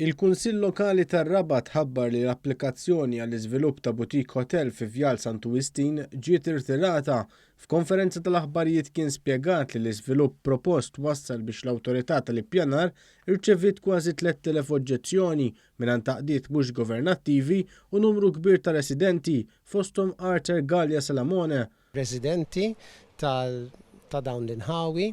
Il-Kunsill Lokali tar-Rabat ħabbar li l-applikazzjoni għall-iżvilupp ta' boutique hotel fi Vjal Santu Wistin ġiet irtirata. F'konferenza tal-aħbarijiet kien spjegat li l-iżvilupp propost wassal biex l-Awtorità tal-Ippjanar irċeviet kważi 3,000 oġġezzjoni mingħand għaqdiet mhux governattivi u numru kbir ta' residenti, fosthom Arthur Galea Salamone. Residenti tal ta' dawn l-inħawi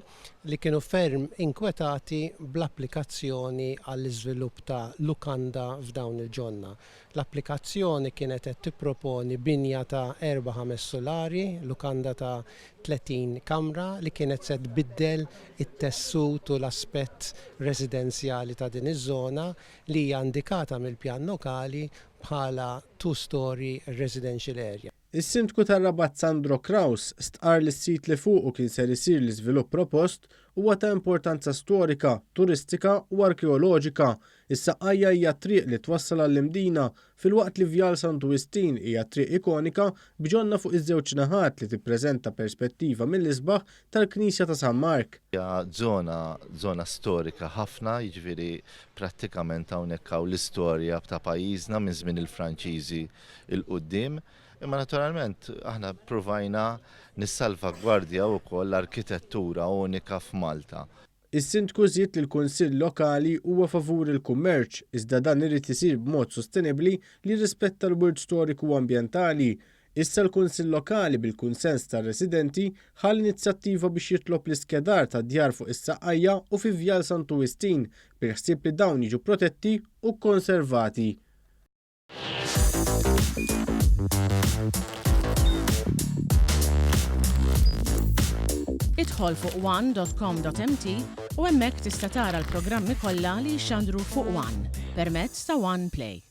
li kienu ferm inkwetati bl-applikazzjoni għall-iżvilupp ta' lukanda f'dawn il-ġonna. L-applikazzjoni kienet qed tipproponi binja ta' erba' ħames sulari, lukanda ta' 30 kamra li kienet se tbiddel it-tessut u l-aspett residenzjali ta' din iż-żona li hija indikata mill-pjan lokali bħala two-storey residential area. Is-Sindku tar-Rabat Sandro Craus stqarr li s-sit li fuqu kien ser isir l-iżvilupp propost huwa ta' importanza storika, turistika u arkeoloġika. Is-Saqqajja hija t-triq li twassal għall-Imdina filwaqt li Vjal Santu Wistin hija triq ikonika b'ġonna fuq iż-żewġ naħat li tippreżenta perspettiva mill-isbaħ tal-Knisja ta' San Mark. Hija żona żona storika ħafna, jiġifieri prattikament hawnhekk hawn l-istorja ta' pajjiżna minn żmien il-Franċiżi 'il quddiem, imma naturalment aħna ppruvajna nissalvagwardjaw ukoll l-arkitettura unika f'Malta. Is-Sindku żied li l-Kunsill Lokali huwa favur il-kummerċ, iżda dan irid isir b'mod sostenibbli li jirrispetta l-wirt storiku u ambjentali. Issa l-Kunsill Lokali bil-kunsens tar-residenti ħa l-inizjattiva biex jitlob l-iskedar ta' djar fuq is-Saqqajja u fi Vjal Santu Wistin bil-ħsieb li dawn jiġu protetti u kkonservati. Idħol fuq one.com.mt u hemmhekk tista' tara l-programmi kollha li jixxandru fuq One permezz ta' One Play.